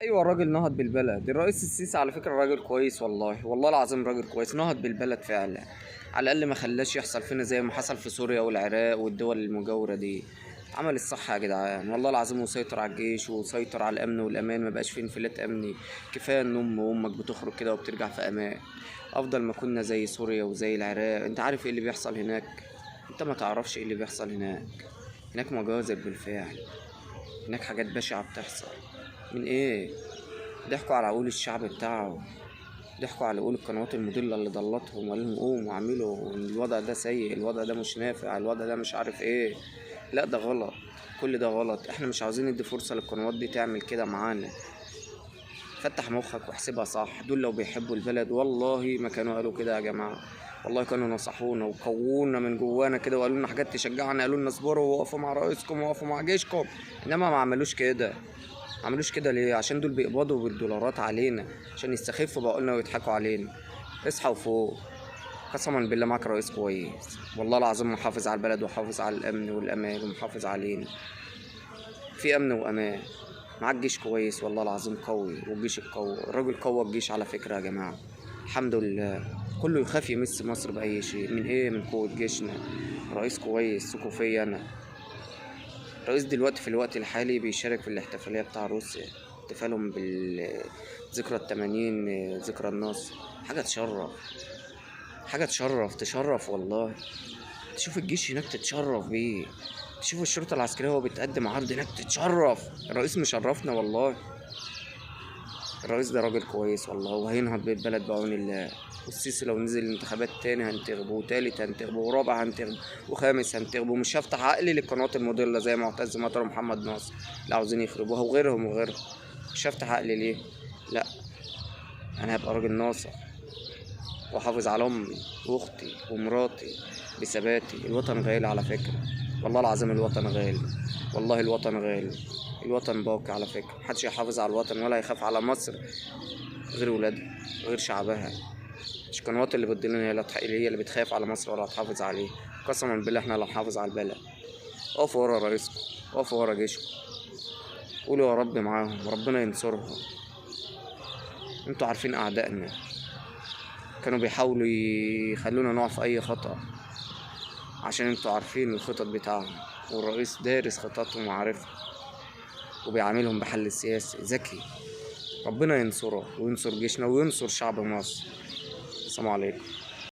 ايوه، الراجل نهض بالبلد. الرئيس السيسي على فكرة راجل كويس، والله والله العظيم راجل كويس، نهض بالبلد فعلا. على الاقل ما خلاش يحصل فينا زي ما حصل في سوريا والعراق والدول المجاورة دي. عمل الصح يا جدعان والله العظيم، وسيطر على الجيش وسيطر على الامن والامان، ما بقاش فيه انفلات امني. كفاية ان ام وامك بتخرج كده وبترجع في امان، افضل ما كنا زي سوريا وزي العراق. انت عارف ايه اللي بيحصل هناك؟ انت ما تعرفش ايه اللي بيحصل هناك. هناك مجازر بالفعل، هناك حاجات بشعة بتحصل. من ايه؟ ضحكوا على عقول الشعب بتاعه، ضحكوا على عقول القنوات المضلة اللي ضلتهم وقال لهم قوموا واعملوا، الوضع ده سيء، الوضع ده مش نافع، الوضع ده مش عارف ايه. لا ده غلط، كل ده غلط. احنا مش عاوزين ندي فرصة للقنوات دي تعمل كده معانا. فتح مخك واحسبها صح. دول لو بيحبوا البلد والله ما كانوا قالوا كده يا جماعة، والله كانوا نصحونا وقوونا من جوانا كده وقالوا لنا حاجات تشجعنا، قالوا لنا اصبروا ووقفوا مع رئيسكم ووقفوا مع جيشكم. انما ما عملوش كده. ما عملوش كده ليه؟ عشان دول بيقبضوا بالدولارات علينا، عشان يستخفوا بعقولنا ويضحكوا علينا. اصحوا وفوق، قسما بالله معاك رئيس كويس والله العظيم، محافظ على البلد وحافظ على الامن والامان ومحافظ علينا، في امن وامان. معاك جيش كويس والله العظيم قوي، والجيش القوي، الراجل قوى الجيش على فكرة يا جماعة، الحمد لله. كله يخاف يمس مصر بأي شيء. من ايه؟ من قوة جيشنا. رئيس كويس، ثقوا فيا انا. الرئيس دلوقتي في الوقت الحالي بيشارك في الاحتفالية بتاع روسيا، احتفالهم بالذكرى 80، ذكرى النصر. حاجة تشرف، حاجة تشرف، تشرف والله. تشوف الجيش هناك تتشرف بيه، تشوف الشرطة العسكرية وهو بتقدم عرض هناك تتشرف. الرئيس مشرفنا والله، الرئيس ده راجل كويس والله، وهينهض بالبلد بعون الله. والسيسي لو نزل الانتخابات تاني هنتخبه، وتالت هنتخبه، ورابع هنتخبه، وخامس هنتخبه. مش هفتح عقلي للقنوات المضلة زي معتز مطر ومحمد ناصر اللي عاوزين يخربوها وغيرهم وغيرهم. مش هفتح عقلي ليه؟ لا، انا هبقى راجل ناصح واحافظ على امي واختي ومراتي بثباتي. الوطن غالي على فكرة، والله العظيم الوطن غالي، والله الوطن غالي، الوطن باقي على فكرة. محدش يحافظ على الوطن ولا يخاف على مصر غير ولادها، غير شعبها. مش القنوات اللي بتضلنا هي اللي بتخاف على مصر ولا هتحافظ عليه. قسما بالله احنا اللي هنحافظ على البلد. اقفوا ورا رئيسكم، اقفوا ورا جيشكم، قولوا يا رب معاهم، ربنا ينصرهم. انتوا عارفين اعدائنا كانوا بيحاولوا يخلونا نقع في اي خطأ، عشان انتوا عارفين الخطط بتاعهم، والرئيس دارس خططهم وعارفها وبيعاملهم بحل سياسي ذكي. ربنا ينصره وينصر جيشنا وينصر شعب مصر. السلام عليكم.